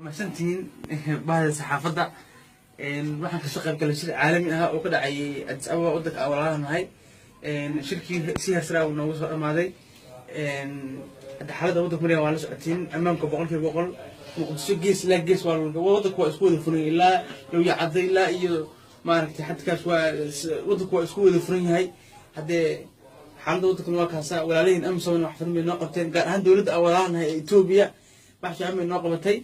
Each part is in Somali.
Mahadsantihiin bahda saxaafadda. Waxaan kasoo qayb galay shir caalami ah oo ka dhacayay Addis Ababa, waddanka aan walaalaha nahay. Shirkii si heersaraa uu noogu soo dhamaaday. Hadda xaaladda waddanka maraya waa la socotiin, ammaanka 100%. Muqdisho gees ilaa gees waa waddanku waa isku wada furan, ilaa Lowya Cadda ilaa iyo maaragtay xadkaas waa waddanku waa isku wada furan yahay. Haddee xaaladda waddankuna waa kaasa. Walaalihiin AMISOM wax badan bay noo qabteen, gaar ahaan dowladda aan walaalaha nahay ee Etoobiya wax fiican bay noo qabatay.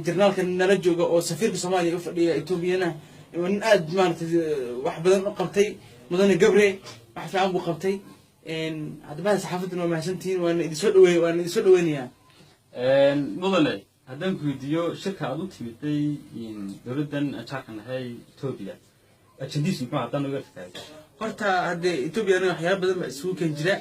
Jarnaalka nala jooga oo safiirka Soomaaliya u fadhiya Etoobiyana waa nin aad maaragtay wax badan u qabtay. Mudane Gabre wax fiican buu qabtay. Haddaba saxaafadduna waa mahadsantihiin, waana idinsoo dhaweey, waana idinsoo dhaweynayaa. Mudane, haddaan ku weydiiyo shirka aad u timiday dowladdan jaarka nahay Etoobiya, ajandiisu muxuu haddaan uga tahay? Horta haddee Etoobiya anaga waxyaaba badan baa isugu keen jira.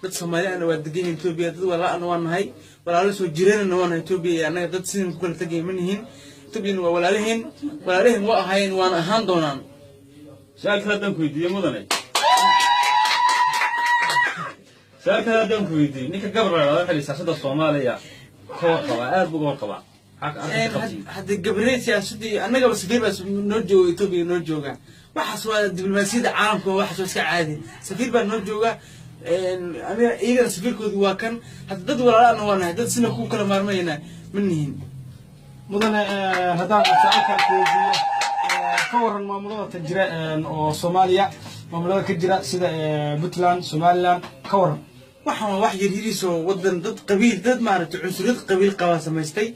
Dad Soomaali ahna waa degan yihin Etoobiya, dad walaala waa nahay, walaalo soo jireenana waa nahay. Etoobiya iyo annaga dad sidan ku kala tegaya ma nihin. Etoobiyana waa walaalaheen, walaalaheen waa ahaayeen, waana ahaan doonaan. Su-aal kale haddaan ku weydiiyo mudane, su-aal kale haddaan ku weydiiyo, ninka Gabar la dhahdo xilli siyaasadda Soomaaliya ka warqabaa, aad buu uga warqabaa. Hadde Gabrey siyaasadii annagaba safiir baa noo jooga Etoobiya noo jooga. Waxaas waa diblomaasiyadda caalamka, waxaas waa iska caadi. Safiir baa noo jooga aniga, iyagana safiirkoodu waa kan. Hadda dad walaalaana waa nahay, dad sina ku kala maarmayna ma nihin. Mudane, haddaan su-aal kale ku weydiiyo, ka waran maamulada ta jira oo Soomaaliya, maamulada ka jira sida Puntland, Somaliland, ka waran? Waxaan waa wax yaryariisoo wadan dad qabiil, dad maaragtay cunsuriyad qabiil qabaa samaystay.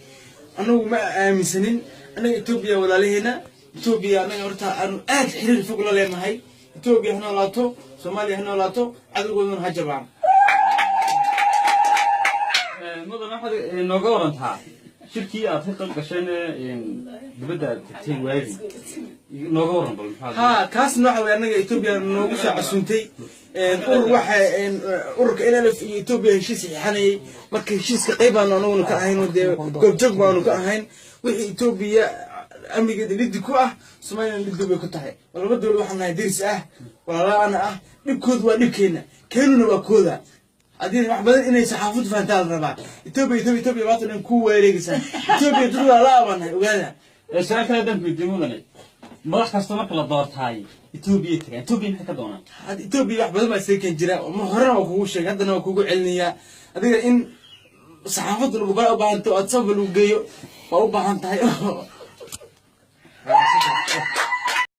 Anagu ma aaminsanin. Annaga Etoobiya walaalaheena, Etoobiya annaga horta aanu aad xiriir fog la leenahay. Etoobiya ha noolaato, Soomaaliya ha noolaato, cadowgooduna ha jabaan. Mudane, waxaad nooga warantaa shirkii aad ka qayb gasheen dibadda aad tagtay waagi, nooga waran bal maxaa? Ha, kaasna waxa wey annaga Etoobiya noogu soo casuuntay urur, waxa ururka NLF iyo Etoobiya heshiis saxiixanayay. Marka heshiiska qayb baanu anaguna ka ahayn oo dee goobjoog baanu ka ahayn. Wixii Etoobiya amnigeeda liddi ku ah, Soomaaliyana liddi bay ku tahay. Waa laba dowlad waxaan nahay deris ah, walaalaana ah. Dhibkoodu waa dhibkeena, keenuna waa kooda. Haddii wax badan inay saxaafaddu fahantaa la rabaa. Etoobiya, Etoobiya, Etoobiya maanta dhan ku wareegaysaa. Etoobiya dad walaalaa baan nahay, ogaada. Su-aal kale haddaan ku weydiiyo mudane, madax kasta marka la doortaay Etoobiya tagaan, Etoobiya maxay ka doonaan? Hadda Etoobiya wax badan baa isaga keen jira. Ma horena waa kugu sheegay, haddana waa kugu celinayaa. Adiga in saxaafadda lagu bara u baahanto, aad sababa lagu geeyo waa u baahan tahay.